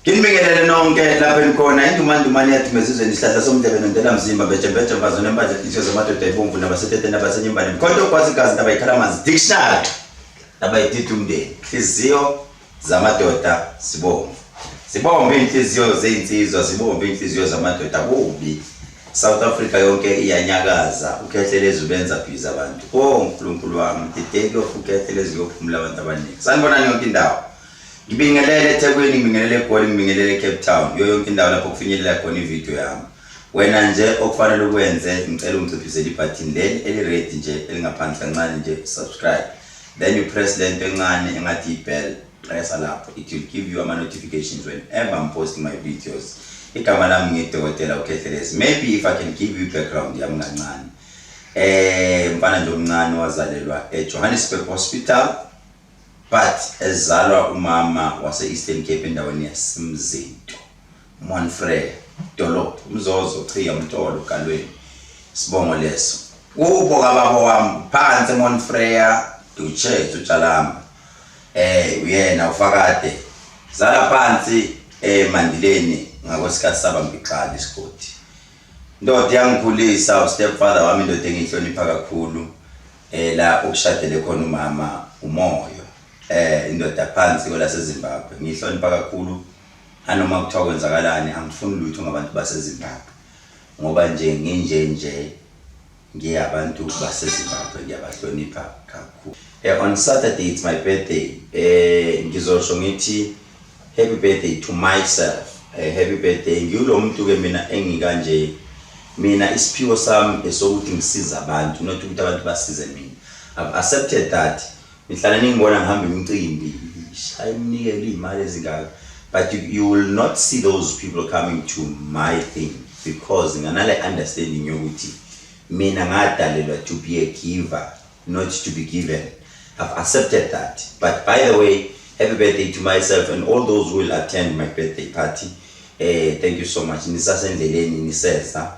Nginibingelele nonke lapho enikhona. Indumandumane yathi mezizweni, isihlahla somdlebe nondela mzimba, bejembeje mfazi nempandla, inhliziyo zamadoda ebomvu nabaseteteni abasenyimbane, mkhonto ogwazi igazi, ndaba ikhala amanzi, dictionary ndaba idida umndeni, nhliziyo zamadoda zibomvu, zibomvu iy'nhliziyo zey'nsizwa, zibomvu iy'nhliziyo zamadoda. Kubi, South Africa yonke iyanyakaza. UKhehlelezi ubenza bhizi abantu. Oh Nkulunkulu wami, dideki of uKhehlelezi kuyophumula abantu abaningi. Sanibonani yonke indawo. Ngibingelele eThekwini, ngibingelele eGoli, ngibingelele eCape Town, kuyo yonke indawo lapho kufinyelela khona ividiyo yami. Wena nje okufanele ukwenze, ngicela ungiciphisele ibhathini leli eli-red nje elingaphansi kancane nje, subscribe. Then you press le nto encane engathi i-bell, pressa lapho. It will give you ama-notifications whenever I'm posting my videos. Igama lami ngidokotela uKhehlelezi. Maybe if I can give you background yami kancane. Mfana nje omncane wazalelwa eJohannesburg Hospital, but ezalwa umama wase Eastern Cape endaweni yaseMzinto, Monfrey dolophu, Mzozo, Chiya, Mtolo, Galweni, sibongo leso kubo kababa wami phansi eMonfreya, Duche, Utshalamba. Uyena ufakade zala phansi eMandileni ngakwesikhathi sabambixala isigodi. Ndoda yangikhulisa, stepfather wami, indoda engiyihlonipha kakhulu, la ukushadele khona umama uMoyo, indoda phansi kwelaseZimbabwe. Ngiyihlonipha kakhulu, anoma kuthiwa kwenzakalani, angifuni lutho ngabantu baseZimbabwe, ngoba nje nginje nje ngiyabantu baseZimbabwe ngiyabahlonipha kakhulu. On Saturday it's my birthday. Ngizosho ngithi happy birthday to myself. Happy birthday. Ngiyulo muntu ke mina engikanje, mina isiphiwo sami esokuthi ngisiza abantu, not ukuthi abantu basize mina. I've accepted that. Ngihlala ningibona ngihamba imicimbi, shaya iminikelo, iy'mali ezingaka, but you will not see those people coming to my thing because nganale understanding yokuthi mina ngadalelwa to be a giver, not to be given. I've accepted that. But by the way, happy birthday to myself and all those who will attend my birthday party. Thank you so much. Nisasendleleni niseza.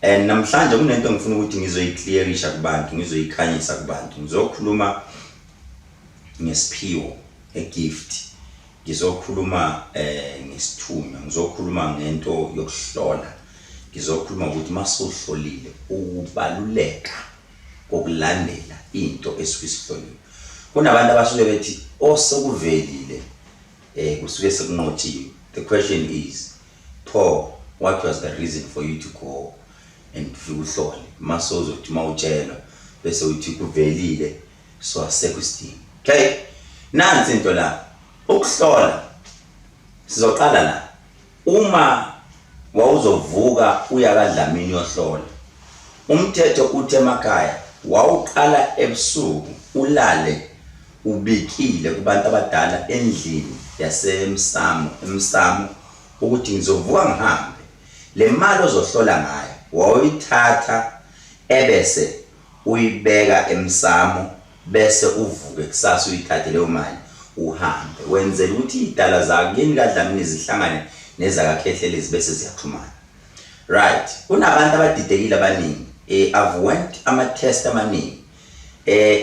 And namhlanje kunento engifuna ukuthi ngizoyiclearisha kubantu, ngizoyikhanyisa kubantu. Ngizokhuluma ngesiphiwo, a gift. Ngizokhuluma ngesithunywa, ngizokhuluma ngento yokuhlola. Ngizokhuluma ukuthi masuhlolile, ukubaluleka kokulandela into esuke isihloliwe. Kunabantu abasuke bethi osekuvelile kusuke sekunqotshiwe. The question is, pho what was the reason for you to go and ufike uhlole, mase uzothi mawutshelwa bese uthi kuvelile, so asekho isidingo? Okay, nansi into la, ukuhlola. Sizoqala la. Uma wawuzovuka uya kaDlamini uyohlola, umthetho uthi emakhaya wawuqala ebusuku, ulale ubikile kubantu abadala endlini yasemsamo, emsamo, ukuthi ngizovuka ngihambe. Le mali ozohlola ngayo wawuyithatha ebese uyibeka emsamo, bese uvuke kusasa uyithathe leyo mali uhambe, wenzela ukuthi iy'dala zakini kaDlamini zihlangane nezakaKhehlelezi bese ziyaxhumana, right? Kunabantu abadidekile abaningi. I've went ama-test amaningi.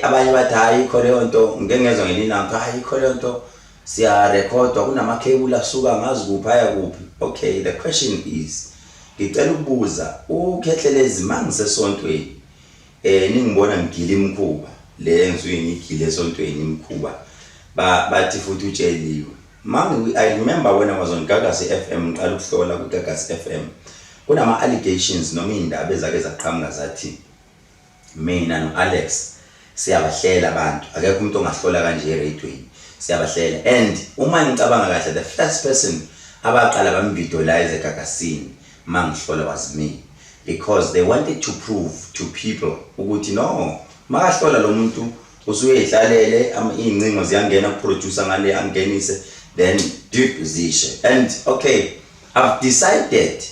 Abanye bathi hayi, ikho leyo nto. Ngike ngezwa ngelinye ilanga, hayi, ikho leyo nto, siyarekhodwa, kunamakhebuli asuka ngazi kuphi aya kuphi. Okay, the question is, ngicela ukubuza uKhehlelezi, mangisesontweni ningibona ngigila imikhuba le engisuke ngigile esontweni, imikhuba bathi futhi utsheliwe. Mangi I remember when I was on Gagasi FM, ngiqala ukuhlola ku Gagasi FM, kunama allegations noma indaba ezake zaqhamuka zathi mina no-Alex siyabahlela abantu, akekho umuntu ongahlola kanje eradweni, siyabahlela. And uma ngicabanga kahle, the first person abaqala bamvideolize eGagasini mangihlola was me, because they wanted to prove to people ukuthi no, makahlola lo muntu usuke eyihlalele, iy'ncingo ziyangena kuproducer ngale, angenise, then deep zishe. And okay, I've decided,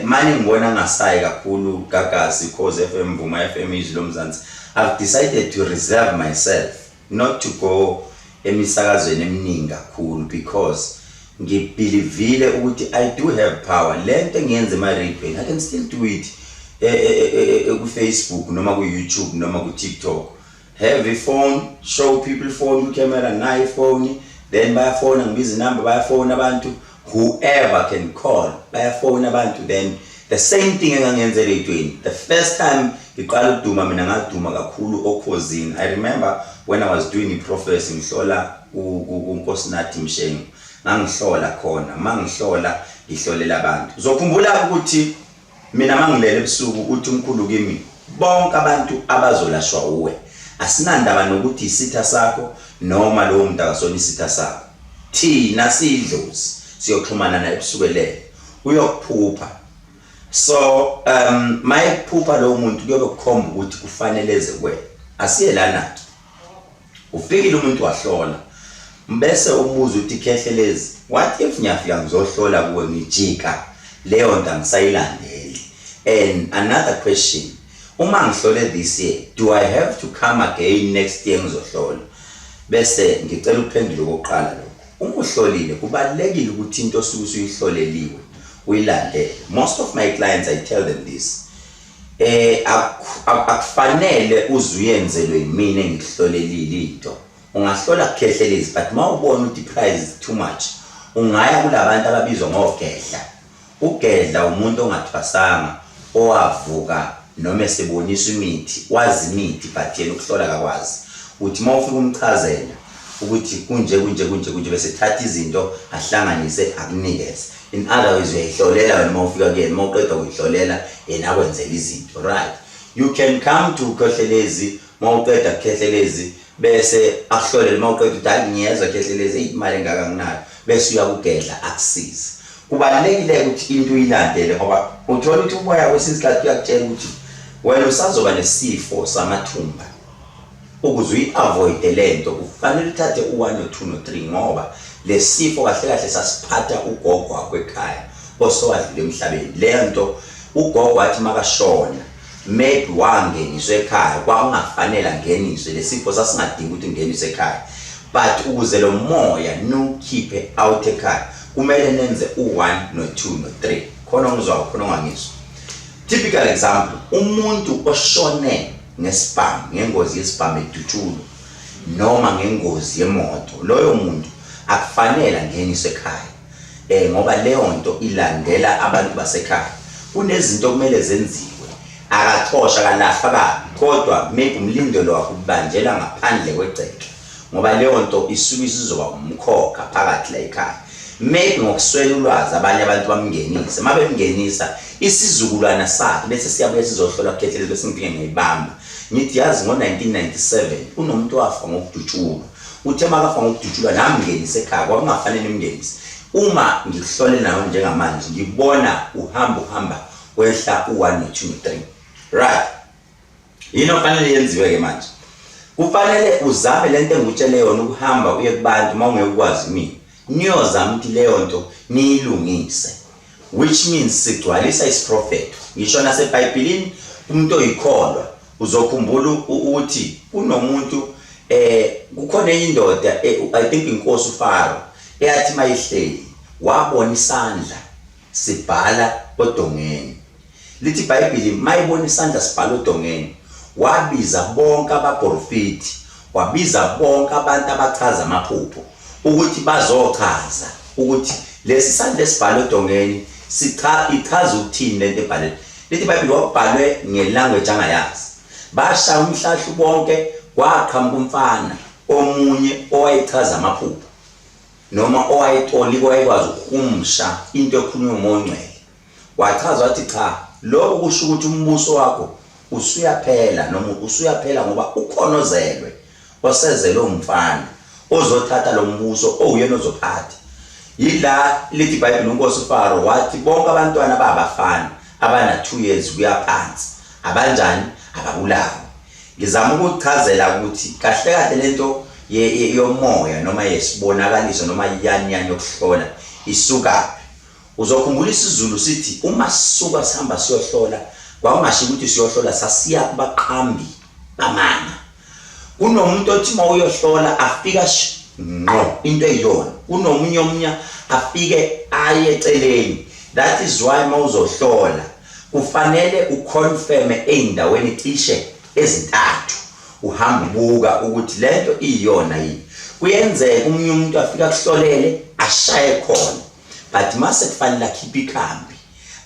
manje ngibona ngasayi kakhulu Gagasi, Khozi FM, Vuma FM, Izwi Lomzansi, I've decided to reserve myself not to go emisakazweni eminingi kakhulu because ngibelievile ukuthi I do have power. Lento engiyenza ema-radioweni, I can still do it ku-Facebook noma ku-YouTube noma ku-TikTok. Have a phone, show people phone ku-camera, nayo ifoni, then bayafona, ngibiza inamba, bayafona abantu. Whoever can call, bayafona abantu. Then the same thing engangenza eradweni the first time ngiqala ukuduma mina, ngaduma kakhulu oKhozini. I remember when I was doing i-prophecy, ngihlola uNkosinathi Mshengu, ngangihlola khona. Mangihlola, ngihlolela abantu. Uzokhumbula ukuthi mina mangilele ebusuku, uthi umkhulu kimi, bonke abantu abazolashwa uwe, asinandaba nokuthi isitha sakho noma lowo muntu akasona isitha sakho, thina siyidlozi siyoxhumana naye ebusuku elele, uyokuphupha. So mayekuphupha lowo muntu, kuyobe kukhomba ukuthi kufanele eze kuwena. Asiye lana. Ufikile umuntu wahlola, bese umbuzo uthi, "Khehlelezi, what if ngiyafika ngizohlola kuwe, ngijika leyo nto angisayilandeli?" And another question, uma ngihlole this year, do I have to come again next year ngizohlola? Bese ngicela ukuphendula okokuqala lokho. Uma uhlolile, kubalulekile ukuthi into osuke usuyihloleliwe uyilandele. Most of my clients, I tell them this: akufanele uze uyenzelwe yimina engikuhlolelile into. Ungahlola kuKhehlelezi, but mawubona ukuthi price is too much, ungaya kulabantu ababizwa ngogedla. Ugedla umuntu ongathwasanga, owavuka noma eseboniswa imithi, wazi imithi, but yena ukuhlola kakwazi. Uthi uma ufika umchazela ukuthi kunje kunje kunje kunje, bese thatha izinto ahlanganise akunikeze. In other words, uyayihlolela wena uma ufika kuyena, uma uqeda kuyihlolela, yena akwenzela izinto, right? You can come to Khehlelezi, uma uqeda kuKhehlelezi bese akuhlolele. Uma uqeda uthi, "Hayi, ngiyezwa Khehlelezi, eyi, imali engaka nginayo," bese uyakugedla akusize. Kubalulekile ukuthi into uyilandele, ngoba uthola ukuthi umoya kwesinye isikhathi uyakutshela ukuthi wena usazoba nesifo samathumba. Ukuze uyi-avoide lento, kufanele uthathe u-1, no-2, no-3, ngoba le sifo kahle kahle sasiphatha ugogo wakho ekhaya osowadlula emhlabeni. Leyo nto ugogo wathi makashona, maybe wangeniswa ekhaya, kwakungafanele angeniswe. Le sifo sasingadingi ukuthi ungeniswe ekhaya, but ukuze lo moya niwukhiphe out ekhaya, kumele nenze u-1, no-2, no-3. Khona ongizwayo, khona ongangizwa? Typical example, umuntu oshone ngesibhamu, ngengozi yesibhamu edutshulwa, noma ngengozi yemoto, loyo muntu akufanele angeniswe ekhaya, ngoba leyo nto ilandela abantu basekhaya. Kunezinto okumele zenziwe. Akaxosha, akalahlwa kabi, kodwa maybe umlindelo wakhe ubanjela ngaphandle kwegceke, ngoba leyo nto isuke isizoba umkhokha phakathi la ekhaya. Maybe ngokuswela ulwazi, abanye abantu bamngenise. Uma bemngenisa, isizukulwana sakhe bese siyabuya sizohlola kuKhehlelezi, bese ngifike ngiyayibamba, ngithi, "Yazi, ngo-1997 kunomuntu owafa ngokudutshulwa. Uthe makafa ngokudutshulwa, namngenise ekhaya, kwakungafanele imngenise. Uma ngikuhlole nawe njengamanje, ngibona uhamba uhamba wehla u-1, no-2, no-3, right? Yini ofanele yenziwe-ke manje? Kufanele uzame lento engikutshele yona, ukuhamba uye kubantu, uma ungeke ukwazi mina, niyozama ukuthi leyo nto niyilungise, which means sigcwalisa isiprofetho. Ngisho naseBhayibhelini, umuntu oyikholwa uzokhumbula ukuthi kunomuntu, kukhona enye indoda, I think inkosi uFaro, eyathi mayihleli wabona isandla sibhala odongeni. Lithi iBhayibheli, mayibona isandla sibhala odongeni, wabiza bonke abaprofiti, wabiza bonke abantu abachaza amaphupho ukuthi bazochaza ukuthi lesi sandla esibhala odongeni sicha ichaza ukuthini lento ebhalele. Lithi iBhayibheli wabhalwe ngelanguage angayazi. Bashaya umhlahlu bonke, kwaqhamuka umfana omunye owayechaza amaphupho noma owayetolika, owayekwazi ukuhumusha into ekhulunywa uMoya oNgcwele. Wachaza wathi, "Cha, lokho kusho ukuthi umbuso wakho usuyaphela, noma usuyaphela, ngoba ukhona ozelwe, osezelwe umfana ozothatha lo mbuso, owuyena ozophatha." Yila lithi iBhayibheli unkosi uFaro wathi bonke abantwana babafana abana 2 years kuya phansi abanjani ababulawe. Ngizama ukuchazela ukuthi kahle kahle lento yomoya noma yesibonakaliso noma yani yani yokuhlola isukaphi. Uzokhumbula isiZulu sithi uma sisuka sihamba siyohlola, kwakungasho ukuthi siyohlola, sasiya kubaqambi bamanga. Kunomuntu othi uma uyohlola afika ngqo into eyiyona, kunomunye omunye afike aye eceleni. That is why uma uzohlola kufanele uconfirme ey'ndaweni cishe ezintathu, uhamba ubuka ukuthi lento iyona yini. Kuyenzeka omunye umuntu afika akuhlolele ashaye khona. But mase kufanele akhiphe ikhambi,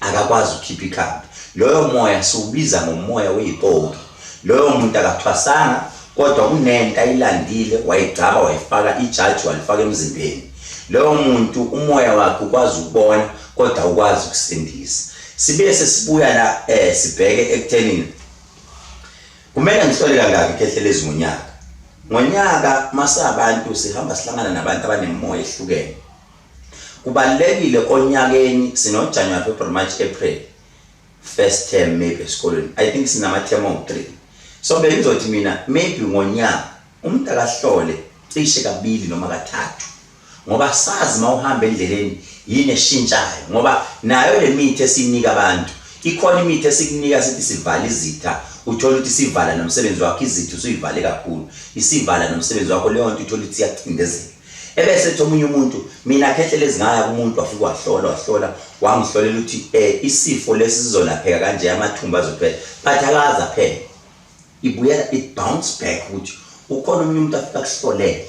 akakwazi ukukhipha ikhambi. Loyo moya siwubiza ngomoya weyipoki. Loyo muntu akathwasanga, kodwa kunento ayilandile, wayigcaba, wayifaka ijaji, walifaka emzimbeni. Loyo muntu umoya wakhe ukwazi ukubona, kodwa awukwazi ukusindisa. Sibe sesibuya la sibheke ekuthenini kumele ngihlole kangaki Khehlelezi ngonyaka. Ngonyaka masabantu sihamba sihlangana nabantu abanemimoya ehlukene. Kubalulekile onyakeni sino January, February, March, April, first term maybe esikolweni. I think sinama term awu-3. So bengizothi mina maybe ngonyaka umuntu akahlole cishe kabili noma kathathu, ngoba sazi mawuhamba endleleni yini eshintshayo, ngoba nayo le mithi esinika abantu ikhona imithi esikunika sithi sivala izitha, uthola ukuthi sivala nomsebenzi wakho. Izitha usuyivale kakhulu, isivala nomsebenzi wakho, leyo nto uthola ukuthi iyacindezela. Ebese ethi omunye umuntu, mina Khehlelezi ngaya kumuntu, wafika wahlola, wahlola, wangihlolela ukuthi isifo lesi sizolapheka kanje, amathumba azophela, but akaze aphele, ibuyela, it bounce back. Ukuthi ukhona omunye umuntu afika kuhlolele.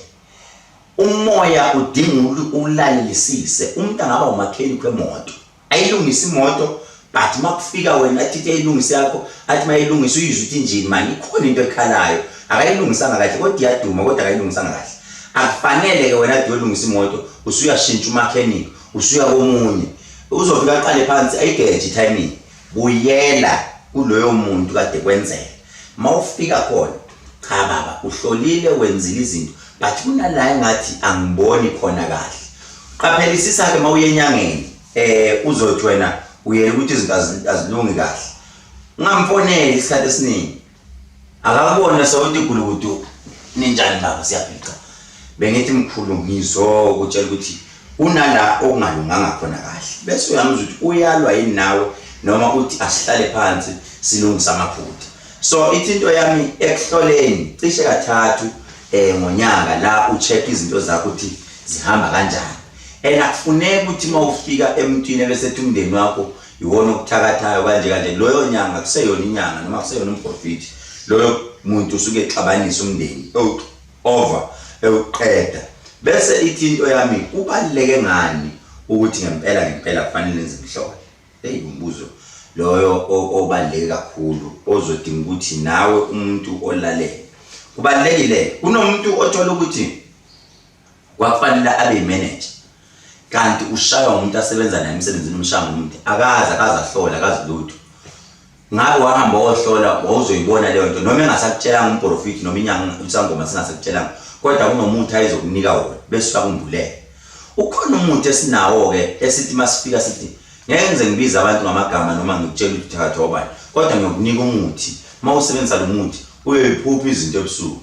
Umoya udinga ulalelisise. Umuntu angaba umakhenikhi wemoto, ayilungise imoto, but makufika wena athi ayilungise yakho, athi mayilungise uyizwe ukuthi injini mani ikhona into ekhalayo, akayilungisanga kahle, kodwa iyaduma, kodwa akayilungisanga kahle. Akufanele-ke wena ade uyolungisa imoto usuyashintsha umakhenikhi, usuya komunye, uzofika aqale phansi ayigeje i-timing. Buyela kuloyo muntu kade kwenzeka. Mawufika khona, cha baba, uhlolile, wenzile izinto, but kunala engathi angiboni khona kahle. Qaphelisisa-ke mawuye enyangeni, uzothi wena uyela ukuthi izinto azilungi kahle, ungamfoneli isikhathi esiningi, akakubone sewuthi gulukudu, ninjani baba, siyaphila, bengithi mkhulu ngizokutshela ukuthi kunala okungalunganga khona kahle. Bese uyamuzwa ukuthi uyalwa yini nawe noma uthi asihlale phansi silungise amaphutha. So ithi into yami ekuhloleni cishe kathathu ngonyaka, la ucheck izinto zakho ukuthi zihamba kanjani. And akufuneki ukuthi uma ufika emntwini ebese ethi umndeni wakho iwona okuthakathayo kanje kanje, loyo nyanga kuseyona inyanga noma kuseyona umprofiti. Loyo muntu usuke exabanisa umndeni over ewuqeda. Bese ithi into yami, kubaluleke ngani ukuthi ngempela ngempela kufanele nenze imhlolo? Hey, umbuzo loyo obaluleke kakhulu ozodinga ukuthi nawe umuntu olalele. Kubalulekile, kunomuntu othola ukuthi kwakufanele abe yimanager, kanti ushaywa umuntu asebenza naye emsebenzini, umshaya ngomuntu, akaze ahlola, akazi lutho. Ngabe wahamba wohlola, wawuzoyibona leyo nto, noma engasakutshelanga umprofiti noma inyanga, isangoma singasakutshelanga, kodwa kunomuthi ayezokunika wona bese uyakumbulela. Ukhona umuthi esinawo-ke esithi masifika sithi, ngeke ngize ngibize abantu ngamagama noma ngikutshela ukuthi uthakathi wabani, kodwa ngiyokunika umuthi. Uma usebenzisa lo muthi uyoyiphupha izinto ebusuku,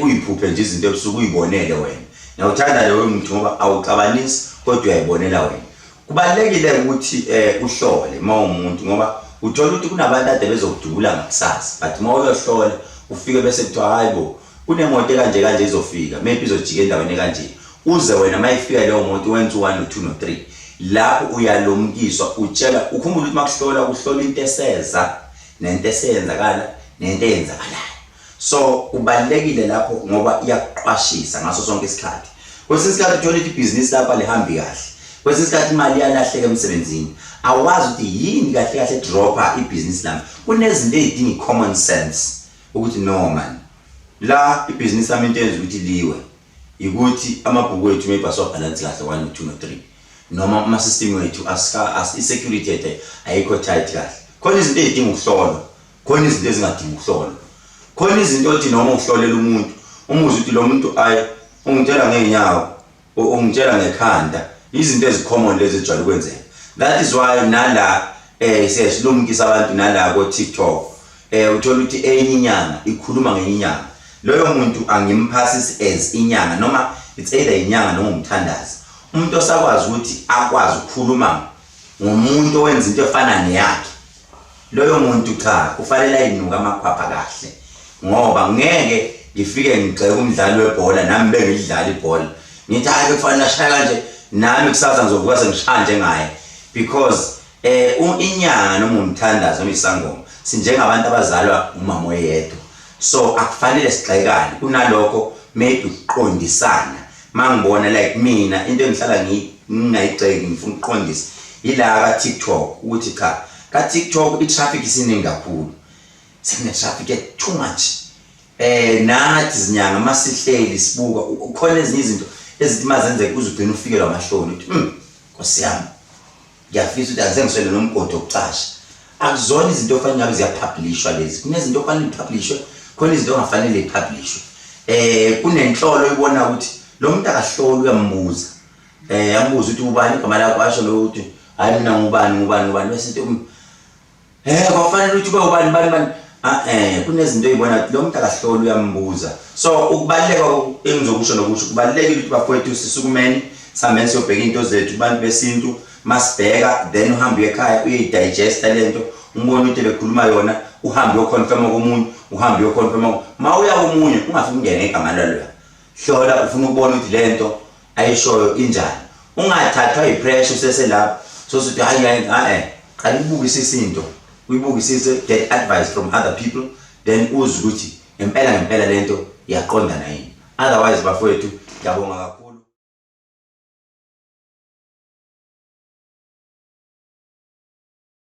uyiphuphe nje izinto ebusuku, uyibonele wena. Ngiyawuthanda loyo muthi ngoba awuxabanisi, kodwa uyayibonela wena. Kubalulekile ukuthi uhlole uma uwumuntu, ngoba uthola ukuthi kunabantu ade bezokudubula ngakusasa, but uma uyohlola ufike bese kuthiwa hayi bo, kunemoto ekanje kanje izofika, maybe izojika endaweni ekanje, uze wena uma ifika leyo moto wenze u-1, no-2, no-3. Lapho uyalumkiswa, utshela, ukhumbule ukuthi makuhlola kuhlola into eseza nento eseyenzakala nento eyenzakalayo. So kubalulekile lapho ngoba iyakuqwashisa ngaso sonke isikhathi. Kwesinye isikhathi uthola ukuthi ibhizinisi lakho alihambi kahle, kwesinye isikhathi imali iyalahleka emsebenzini, awazi ukuthi yini kahle kahle dropha ibhizinisi lami. Kunezinto ey'dinga i-common sense ukuthi no man, la ibhizinisi lami into eyenza ukuthi liwe ukuthi amabhuku wethu maybe asiwabhalansi kahle 1, 2, no 3, noma ama-system wethu i-security yethu ayikho tight kahle. Khona izinto ey'dinga ukuhlolwa, khona izinto ezingadingi ukuhlolwa, khona izinto othi noma uhlolela umuntu umuzwe ukuthi lo muntu ayi ungitshela ngey'nyawo, ungitshela ngekhanda. Izinto ezi-common lezi ezijwayele ukwenzeka. That is why nala siyasilumkisa abantu nala ko-TikTok, uthola ukuthi enye inyanga ikhuluma ngenye inyanga. Loyo muntu angimphasisi as inyanga, noma it's either inyanga noma umthandazi. Umuntu osakwazi ukuthi akwazi ukukhuluma ngomuntu owenza into efana neyakhe, loyo muntu cha, kufanele ayinuke amakhwapha kahle, ngoba ngeke ngifike ngigxeke umdlali webhola nami bengilidlala ibhola, ngithi hayi bekufanele ashaya kanje, nami kusasa ngizovuka sengishaya njengaye. Because inyanga noma umthandazo noma isangoma sinjengabantu abazalwa umama oyedwa, so akufanele sigxekane. Kunalokho maybe ukuqondisana. Mangibona like mina into engihlala Ngingayigxeki, ngifuna ukuqondisa ila ka TikTok ukuthi cha, ka TikTok i-traffic isiningi kakhulu, sekune traffic e too much. Nathi zinyanga masihleli sibuka, khona ezinye izinto ezithi mazenzeke uzugcina ufikelwa amahloni uthi, Nkosi yami, ngiyafisa ukuthi angise ngiswele nomgodi wokucasha." Akuzona izinto ofanele ngabe ziyapublishwa lezi. Kunezinto ofanele ipublishwe, khona izinto ongafanele ipublishwe. Kunenhlolo ibona ukuthi lo muntu akahloli, uyambuza, ambuza ukuthi, "Ubani igama lakho?" Asho lo ukuthi, "Hayi, mina ngubani, ngubani, ngubani." Bese ethi, "Kwafanele ukuthi ube ubani, bani, bani." Kunezinto eyibona ukuthi lo muntu akahloli, uyambuza. So ukubaluleka engizokusho nokusho, kubalulekile ukuthi bafowethu sisukumeni, sihambeni siyobheka into zethu kubantu besintu. Masibheka, then uhambe uye ekhaya, uyeyidigesta lento, umbone ukuthi bekhuluma yona, uhambe uyoconfirma komunye, uhambe uyoconfirma. Ma uya komunye, ungafiki ungene ngegama laloya. Hlola, ufuna ukubona ukuthi lento ayishoyo injani. Ungathathwa yipressure useselapho, sosuthi, "Hayi, hayi, hayi." Qala ubukisise into, uyibukisise, get advice from other people, then uze ukuthi ngempela ngempela lento iyaqondana yini. Otherwise bafowethu, ngiyabonga kakhulu.